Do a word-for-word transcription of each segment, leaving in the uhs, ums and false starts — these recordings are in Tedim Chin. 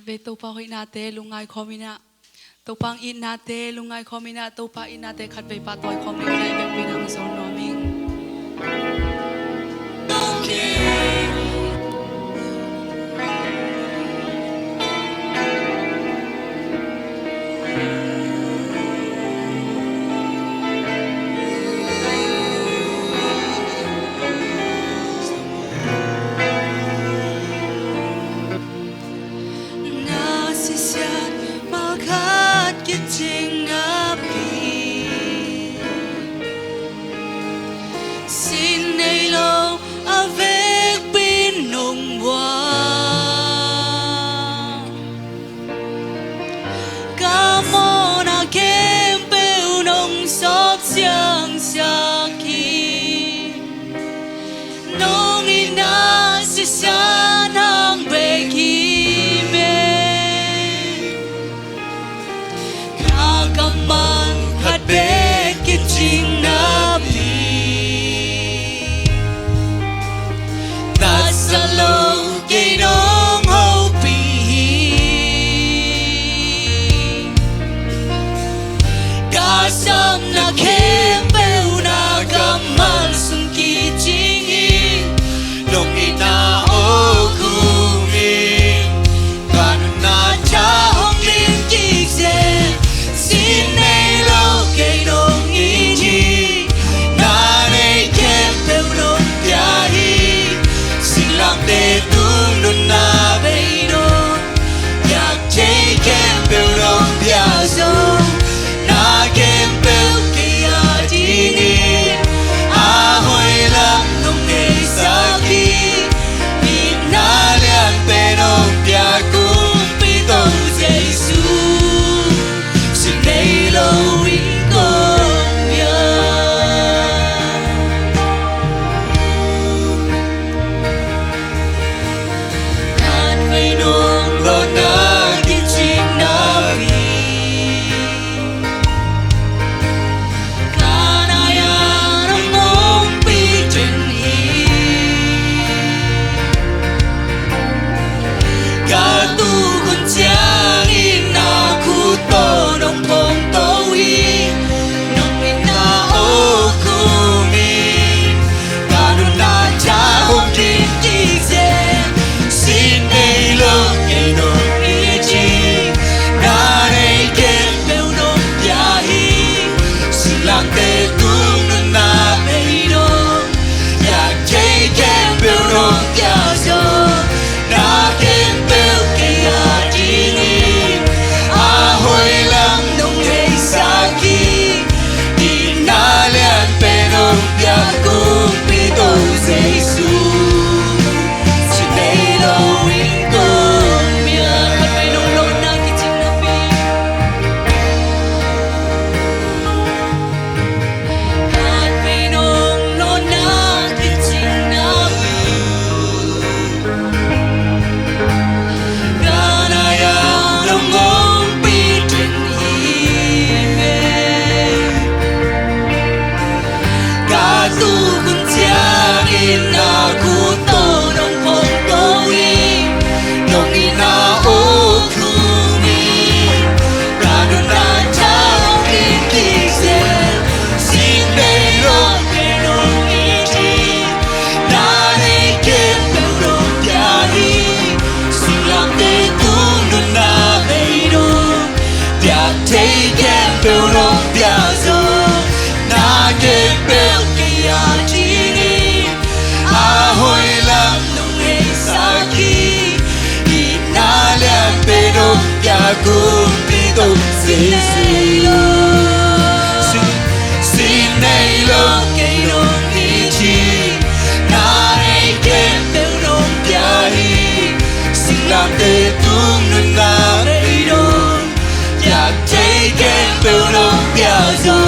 Khatvei Topa hoihnate lungngai khawm in ah, Topa hong itnate lungngai khawm in ah, Topa itnate khatvei pahtawi khawm in ah, i biakpiakna hong zon nuam ing. Na sisiat ma khat kicing napi, sin nei lo a vekpi nong buang. Ka mawhna khempeuh nong sawp siangsiang hi. Nong itna sisiat hang bek hi meh. Ka kammal khat bek kicing napi, tatsat lo kei nong hopih hi. Ka sapna khempeuh na kammal sung kicing hi. Nong itna awkhum in ka nunna tha hong lim kik zen. Sin nei lo kei nong it hi. Na nei khempeuh nong pia hi. Singlamteh tung nunna bei nong, piak thei khempeuh nong pia zo. Na khempeuh kei a dingin a hoih lam nong neisak hi. Itna lianpen hong piak Kumpi Topa Jesu, sin nei lo in kong piak. Khatvei nong lawhna kicing napi, ka nai-ah nong ompih den hi. Ka tukhun ciangin na khut tawh nong phongto hi. Nong itna awkhum in ka nunna tha hong lim kik zen. Sin nei lo kei nong it hi. Na nei khempeuh nong pia hi. Singlamteh tung nunna bei nong, piak thei khempeuh nong pia zo. Na khempeuh kei a dingin a hoih lam nong neisak hi. Itna lianpen hong piak Kumpi Topa Jesu, sin nei lo in kong piak. Khatvei nong lawhna kicing napi, khatvei nong lawhna kicing napi, ka nai-ah nong ompih den hi meh. Ka tukhun ciangin na khut tawh nong phongto hi. Nong itna awkhum in ka nunna tha hong lim kik zen. Sin nei lo kei nong it hi. Na nei khempeuh nong pia hi. Singlamteh tung nunna bei nong, piak thei khempeuh nong pia zo. Na khempeuh kei a dingin a hoih lam nong neisak hi. Itna lianpen hong piak Kumpi Topa Jesu, sin, sin nei lo kei nong it hi. Na nei khempeuh nong pia hi. Singlamteh tung nunna bei nong, piak thei khempeuh nong pia zo.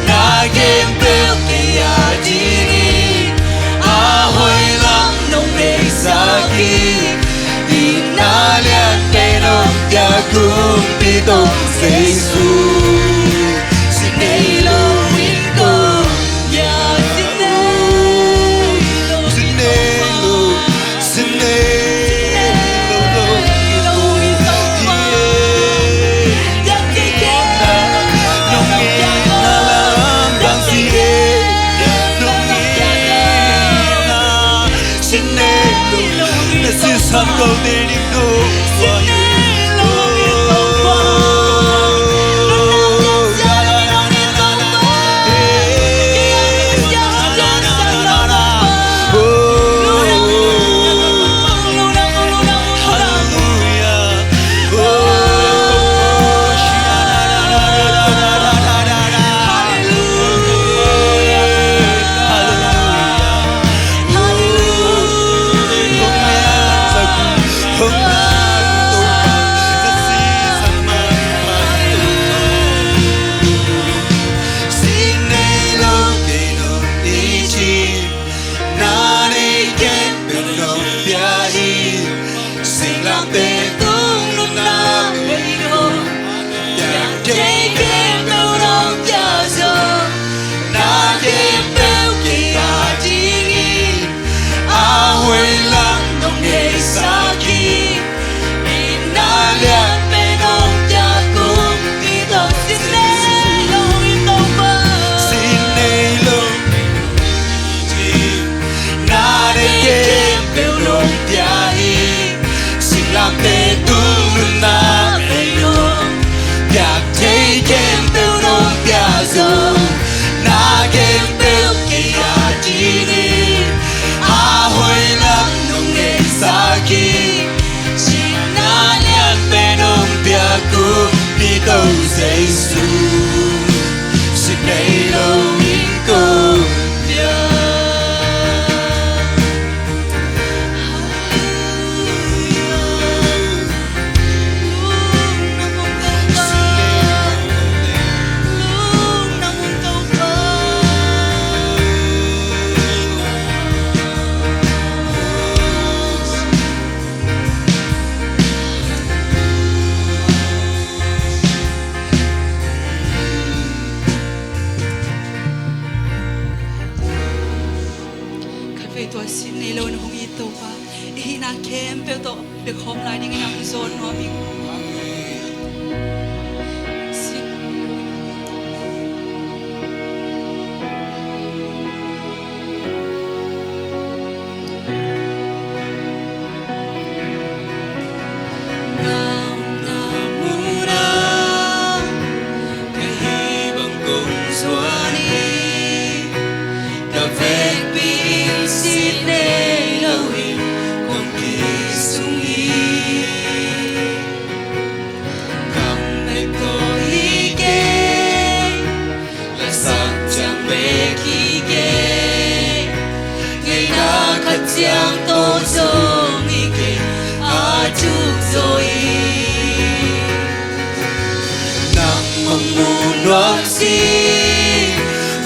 Na khempeuh kei a dingin a hoih lam nong neisak hi. Itna lianpen hong piak Kumpi Topa Jesu, sin nei lo in kong piak. Sin nei lo, sin nei lo, sin nei lo in Singlamteh tung nuntak ei dong, piang thei khempeuh nong piak zo. Na khempeuh kei a dingin, a hoih lam nong neihsak hi. Itna lianpen nong piak kumpi tawh, sin nei lo in Topa. Sin nei lo na deih khempeuh nong piak hi. Singlamteh tung nuntak ei dong, piang thei khempeuh nong piak zo. Na khempeuh kei a dingin, a hoih lam nong neihsak hi. Itna lianpen nong piak kumpi tawh Jesu, sin nei lo in kong piak. Khatvei tua sin nei lo in hong it Topa, i hihna khempeuh tawh bia khawm lai dingin hong zawn nuam ing. Sin. Na omna munah ka hih bang kong zuan hi. Ka vekpi in sin nei lo in kong kisung hi. Kam bek tawh hi kei, lasak ciang bek hi kei, ngeina khat ciang tawh zong hi kei, a thuk zaw hi. Nang hong mu nuam sih,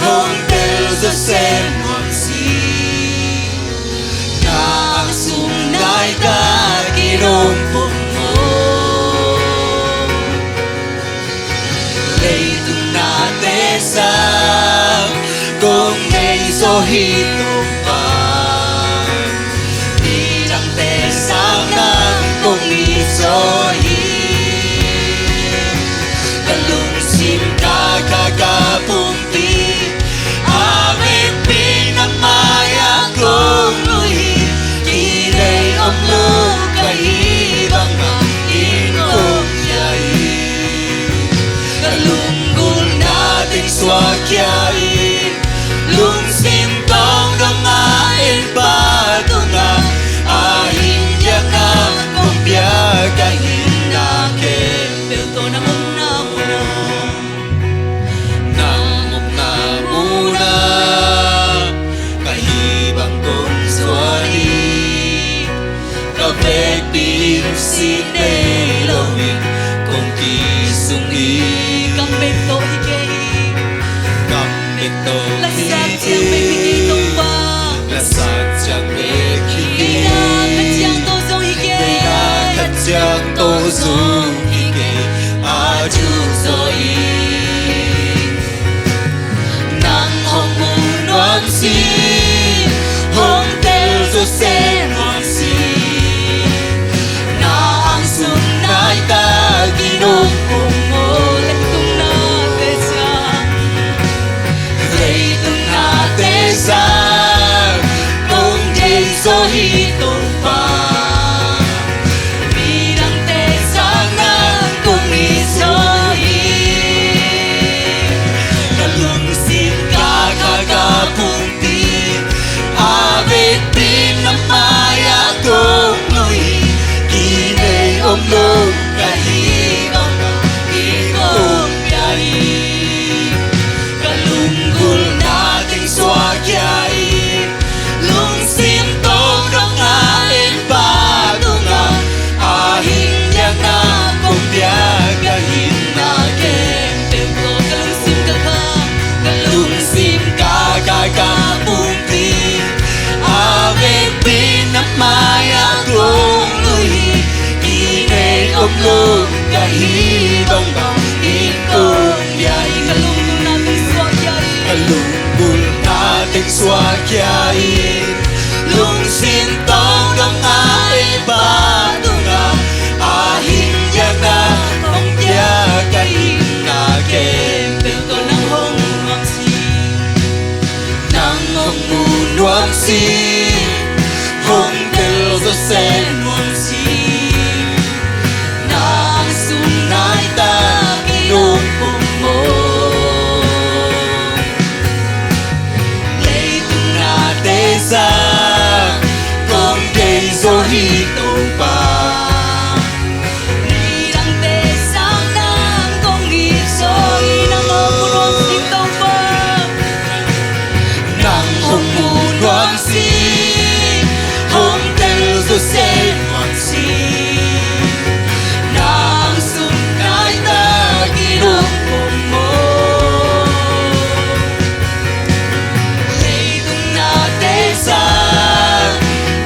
hong tel zaw sem nuam sih. Na angsung nai ka kidong pum maw. Leitung nate sang kong nei zaw hi Topa. Midangte sang nang kong it zaw hi. Ka lungsim, ka kha, ka pumpi, a vekpi na mai-ah kong luh hi. Kidei om lo ka hih bangmah in kong hiah hi. Ka lunggulhna teng suakkhia in, lungsim tawng dong a Lung ka hih bangbang in kong bia hi. Ka lunggulhna teng suak khia in, ka lunggulhna teng suak khia in, lungsim tawng dong a ei Pa tungah a hing biakna kong pia, ka hinna khempeuh tawh nang hong nuam si. Nang hong mu nuam si, hong tel zawh sem nuam si. Nang sung nai takin hong pum maw. Leitung nate sang kong deih zaw hi Topa. Midangte sang nang kong it zaw hi, nang hong mu nuam si Topa. Nang hong mu nuam si, hong tel zawh sem nuam si. Nang sung nai takin hong pum maw. Leitung nate sang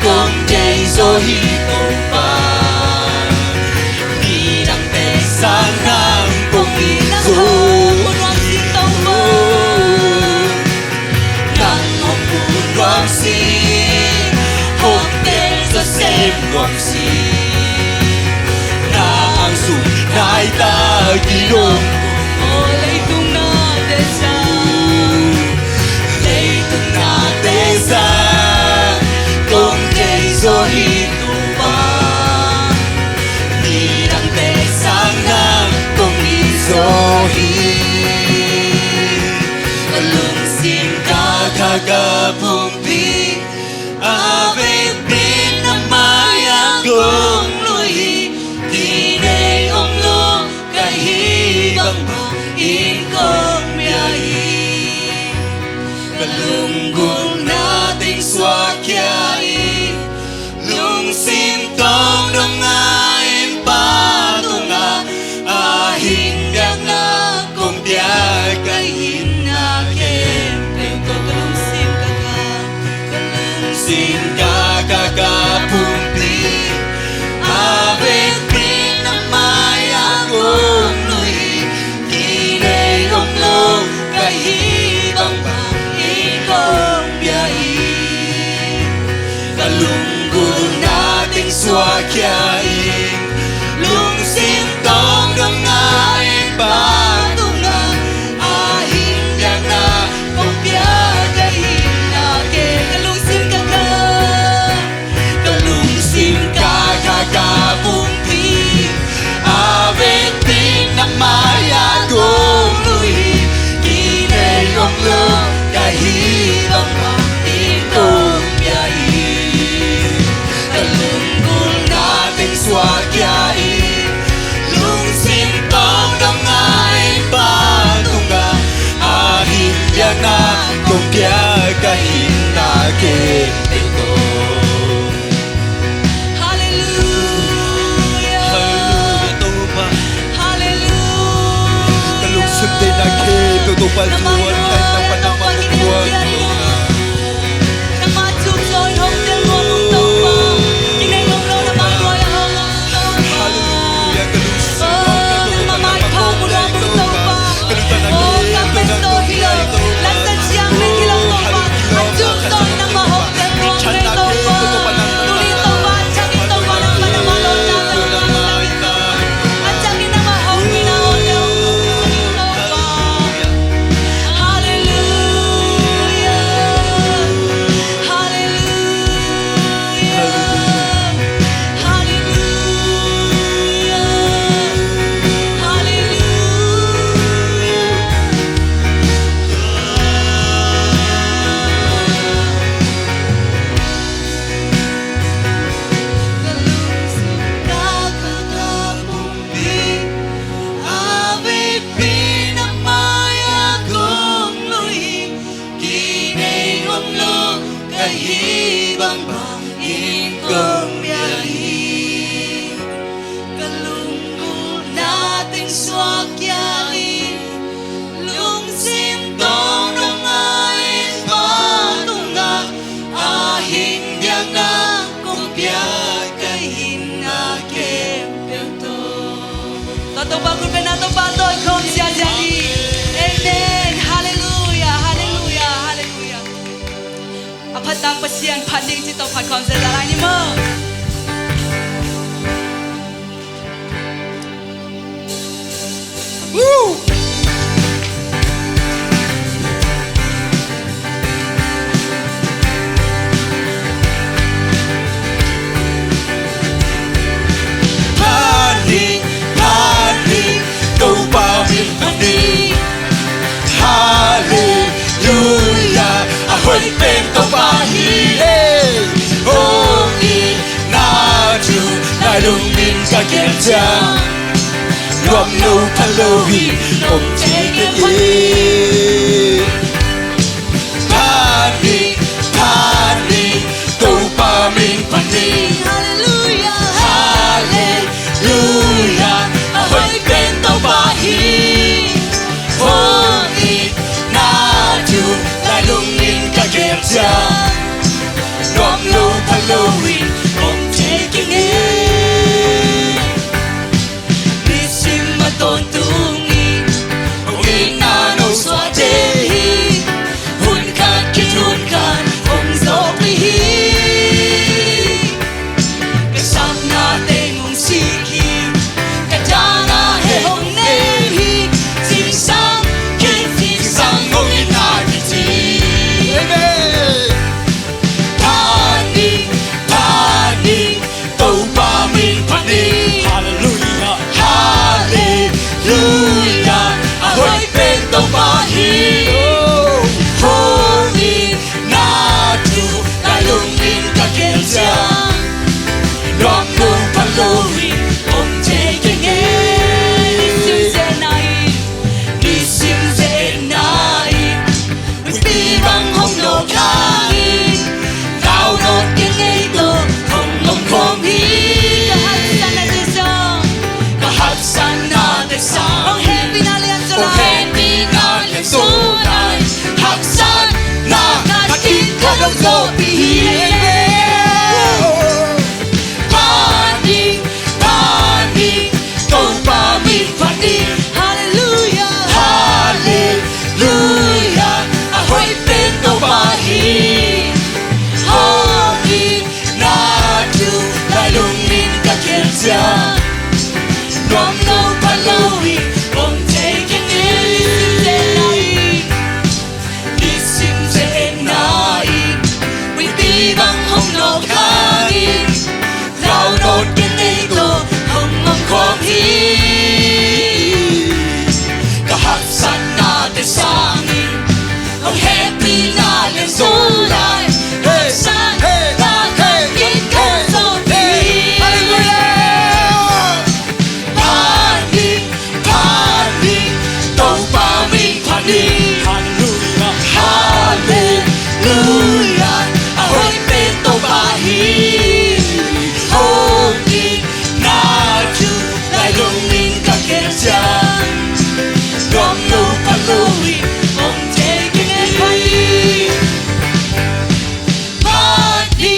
kong deih zaw hi Topa. Midangte sang nang kong it zaw hi Topa. Nang hong mu nuam si, hong tel zawh sem nuam si. Nang sung nai takin hong pum maw. Leitung nate sang, leitung nate sang kong deih zaw hi Topa. Midangte sang nang kong it zaw hi. Ka lungsim, ka kha, ka pumpi, a vekpi na mai-ah kong lui hi. Kinei om lo ka hih bangbang in kong bia hi. Ka lunggulhna teng suak khia in, lungsim tawng dong a ei Pa tungah a hing biakna kong pia, ka hinna khempeuh tawh. Ka lungsim, ka kha, ka lungsim, ka kha, ka pumpi, a vekpi na mai-ah kong lui hi. Kinei om lo ka hih bangbang in kong bia hi. Ka lunggulhna teng suak khia in, lungsim tawng dong a ei Pa tungah a hing biakna kong pia, ka hinna khempeuh. Ka lungsim, ka kha, ka lungsim, ka kha, ka pumpi, a vekpi na mai-ah kong lui hi. Kinei om lo ka hih bangbang in kong bia hi. Ka lunggulhna teng suak khia in, lungsim tawng dong a ei Pa tungah a hing biakna kong pia, ka hinna khempeuh tawh. Halleluia. Halleluia, Topa. Halleluia. Ka lungsim deihna khempeuh Topa, na mai-ah zuan, Topa, na mai-ah zuan. Nangmah thu zaw in hong tel nuam ung Topa. Kinei om lo na mai-ah hong tel nuam ung Topa. Halleluia, ka lungsim. Oh, nangmah maipha mu nuam ung Topa. Oh, ka pen zaw hi lo, lamdang ciang pen hi lo Topa. A thu zaw in nangmah hong tel nuam ung Topa. Tuni Topa, a ciangin Topa, nangmah na vangliatna a ciangin nangmah hong tel nuam ung Topa. Halleluia. Halleluia. Halleluia. Halleluia. Ka lungsim, ka kha, ka pumpi, a vekpi na mai-ah kong lui hi. Kinei om lo ka hih bangbang in kong bia hi. Ka lunggulhna teng suak khia in, lungsim tawng dong a ei Pa tungah a hing biakna kong pia, ka hinna khempeuh tawh. Phat tang Pasian phat ding ci tawh phat khawm zia lai ni maw. Woo! Phat ni, phat ni, Topa min phat ni. Halleluia, a hoih pen Topa hi e. Hong itna thu lai lungin ka gelh ciang, nuam lo pha lo hi om thei kei e. Phat ni, phat ni, Topa min phat ni. Halleluia, halleluia, a hoih pen Topa hi. Hong itna thu lai lungin ka gelh ciang, nuam lo pha lo hi om thei kei e. Nisim a tawntung in hong itna no suahte hi. Hun khat khit hun khat hong zawhpih hi. Ka sapnate hong sik hi. Ka dahna heh hong nem hi. Zingsang khit zingsang hong itna kici. Amen. Phat ni, phat ni, Topa min phat ni. Halleluia, halleluia, a hoih pen Topa hi. Hong itna thu lai lungin ka gelh ciang, nuam lo pha lo hi om thei kei e. Nisim zia na in, nisim zia na in, huihpi bang hong nawk hangin, lau nawt kei ngei tawh hong om khawm hi. Ka haksatnate zong, ka haksatnate zong, hong hehpihna lianzaw lai, hong hehpihna lianzaw lai, haksatna khat khit khat hong zawhpih hi. Phat ni, phat ni, Topa min phat ni. Halleluia, halleluia, a hoih pen Topa hi. Hong itna thu lai lungin ka gelh ciang, nuam lo pha lo hi om thei kei e. Nisim zia na in, nisim zia na in, huihpi bang hong nawk hangin, lau nawt kei ngei tawh hong om khawm hi. Ka haksatnate sangin, hong hehpihna lianzaw lai, haksatna khat khit khat zawhpih hi. Halleluia. Phat ni, phat ni, Topa min phat ni. Halleluia, halleluia, a hoih pen Topa hi. Hong itna thu lai lungin ka gelh ciang, nuam lo pha lo hi om thei kei e. Phat ni,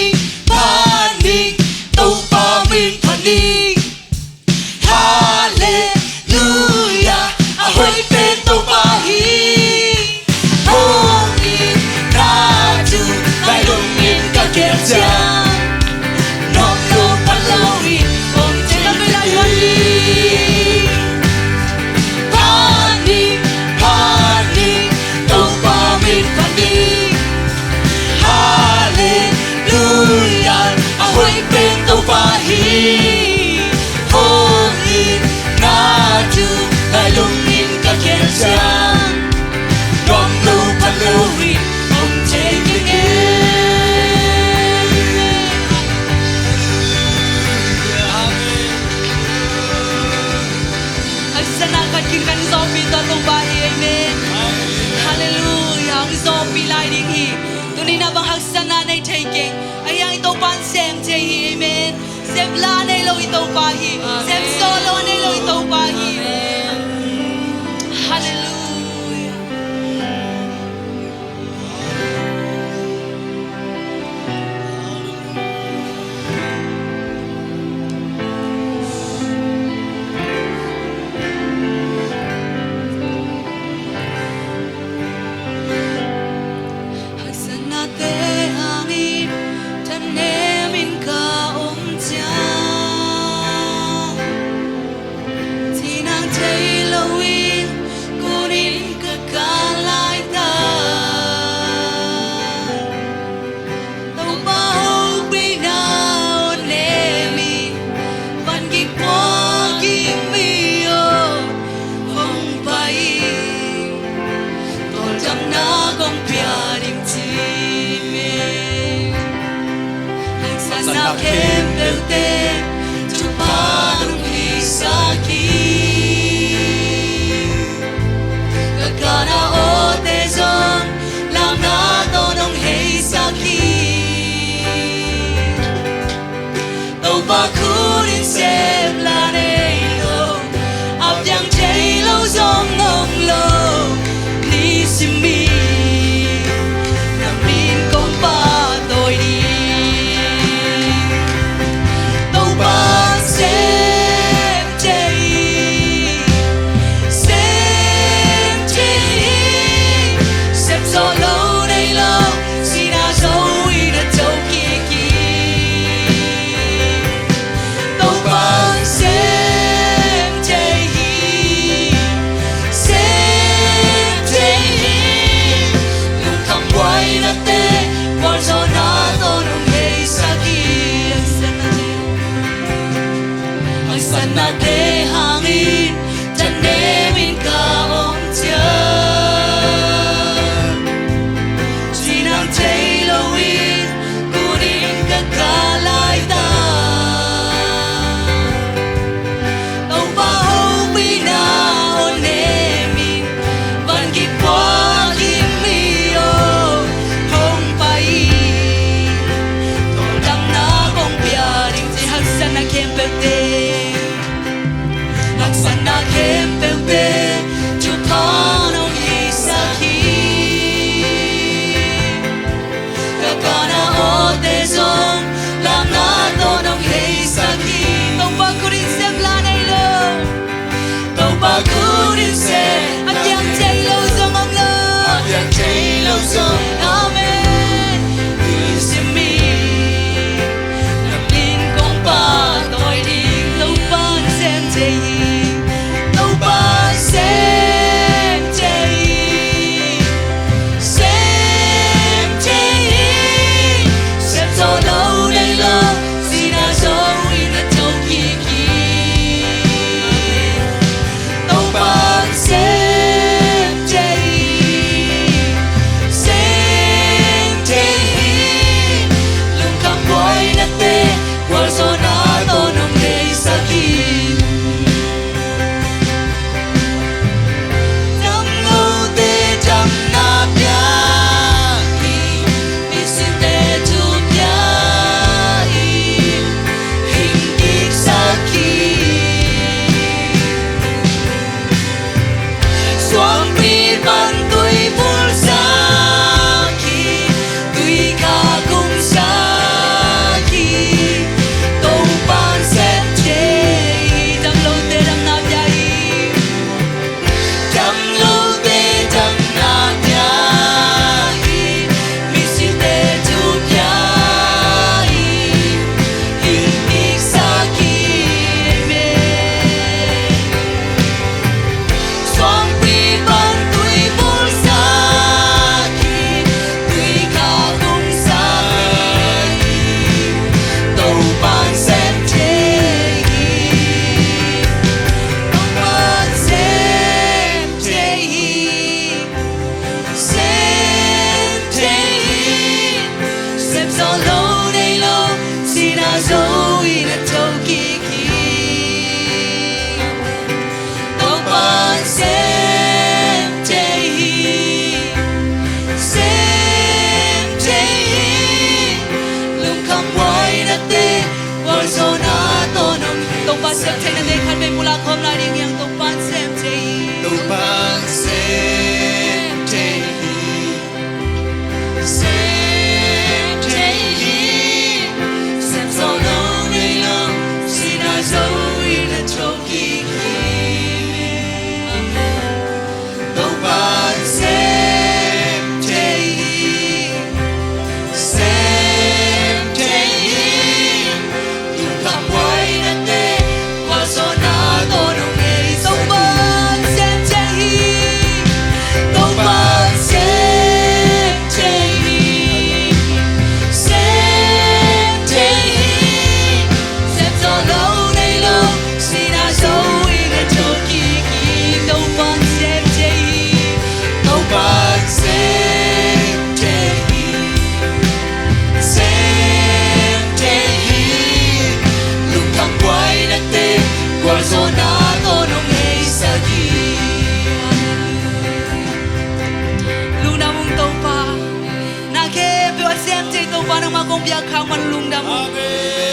phat ni, Topa min phat ni. Halleluia, a hoih pen Topa hi. Hong itna thu lai lungin ka gelh ciang, nuam lo pha lo hi om thei kei e. Phat ni, phat ni, Topa min phat ni. Halleluia, a hoih pen Topa hi. Hong itna thu lai lungin ka gelh ciang, nuam lo pha lo hi om thei kei e. Haksatna khat khit khat zawhpih tawh Topa hi. Amen. Halleluia. Hong zawhpih lai ding hi. Tuni-in ah bang haksatna nei thei keng, ahi hang i Topa in sem thei hi. Amen. Sem la nei lo i Topa hi. Sem sawh lo a nei lo i Topa hi. Halleluia. Haksatnate a Khempeuhte thupha nong hisak hi. Ka kana awte zong lamna tawh nong heisak hi. Topa khut in sep la nei lo, a piang thei lo zong om lo. Nisim in na min kong pahtawi ding. Topa sem thei, sem thei, sem zo lo nei lo, sihna zo in a to kik hi. Topa sem thei hi, sem thei hi. Lungkham buainate gualzawhna tawh nong heisak hi. Haksatnate hangin thanem in ka om ciat, cinang thei lo in kut in ka kah laitak. Topa hopihna aw nem in, van kiphuak in mi aw hong pai in. Tawldamna kong pia ding ci. Haksatna khempeuhte, haksatna khempeuhte thupha nong hisak hi. Ka kana awte zong lamna tawh nong heisak hi. Topa khut in sep la nei lo, Topa khut in sep, a piang thei lo zong om lo, a piang thei lo zong. Amen. Nisim in na min kong pahtawi ding. kong biak khak man lungdam ung.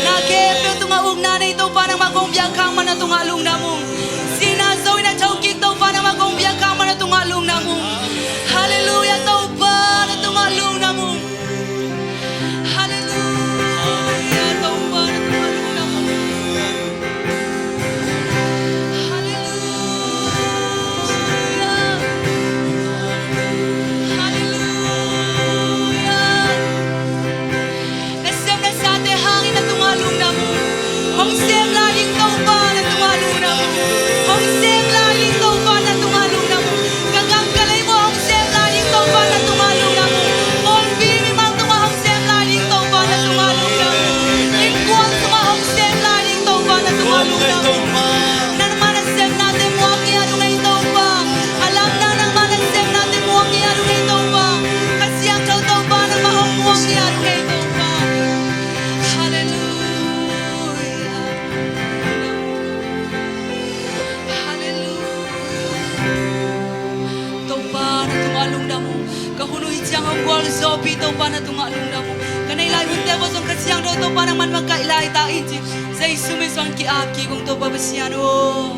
Na khempeuh tungah ukna nei Topa nangmah kong biak khak man na tungah lungdam ung. Sihna zo in a thokik Topa nangmah kong biak khak man na tungah lungdam ung. Halleluia Topa na tungah lungdam ung. Halleluia Topa na tungah lungdam ung. Halleluia. Halleluia. Nasem nasate hangin na tungah lungdam ung. Hong sem lai ding Topa na tungah lungdam ung. Hong sem lai ding Topa na tungah lungdam ung. Ka gam ka lei maw hong sem lai ding Topa na tungah lungdam ung. Pawlpi mimal tungah hong sem lai ding Topa na tungah lungdam ung. Innkuan tungah hong sem lai ding Topa na tungah lungdam ung. Nangmah nasepnate muang ngiat ung ei Topa. A lamdang nangmah nasepnate muang ngiat ung ei Topa. Kha Siangtho Topa nangmah hong muang ngiat ung ei Topa. Halleluia. Halleluia. Topa na tungah lungdam ung. Ka hun uh hi ciang hong gualzawhpih Topa na tungah lungdam ung. Ka neih lai hunte pawl zong Kha Siangtho Topa nangman makaih lai ta in ci. Jesu min suang ki-ap kik ung Topa Pasian aw.